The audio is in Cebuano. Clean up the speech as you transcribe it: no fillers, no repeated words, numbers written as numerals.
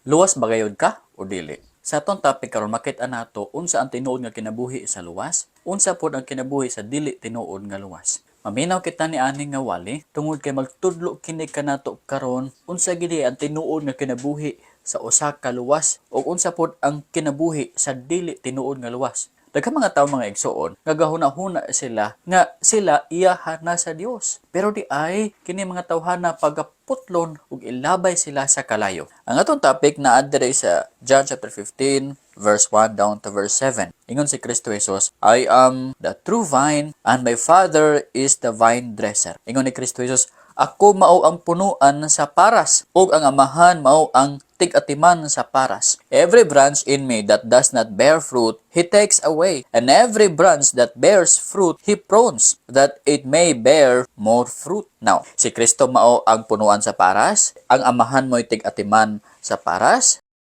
Luwas ba gayud ka o dili? Sa atong topic karon, makita nato unsa ang tinuod nga kinabuhi sa luwas, unsa pod ang kinabuhi sa dili tinuod nga luwas. Maminaw kita ni ani nga wali tungod kay magtudlo kini kanato karon unsa gid ang tinuod nga kinabuhi sa usa ka luwas ug unsa pod ang kinabuhi sa dili tinuod nga luwas. Daghang mga tawo, mga igsoon, nga gahuna-huna sila nga sila iyahan na sa Dios. Pero diay kini mga tawhana pagaputlon ug ilabay sila sa kalayo. Ang atong topic naa diri sa John chapter 15 verse 1 down to verse 7. Ingon si Kristo Jesus, "I am the true vine and my Father is the vine dresser." Ingon ni Kristo Jesus, "Ako mao ang punuan sa paras ug ang Amahan mao ang tig-atiman sa paras. Every branch in me that does not bear fruit, He takes away, and every branch that bears fruit, He prunes, that it may bear more fruit." Now, si Kristo mao ang punuan sa paras, ang Amahan mo'y tig-atiman sa paras.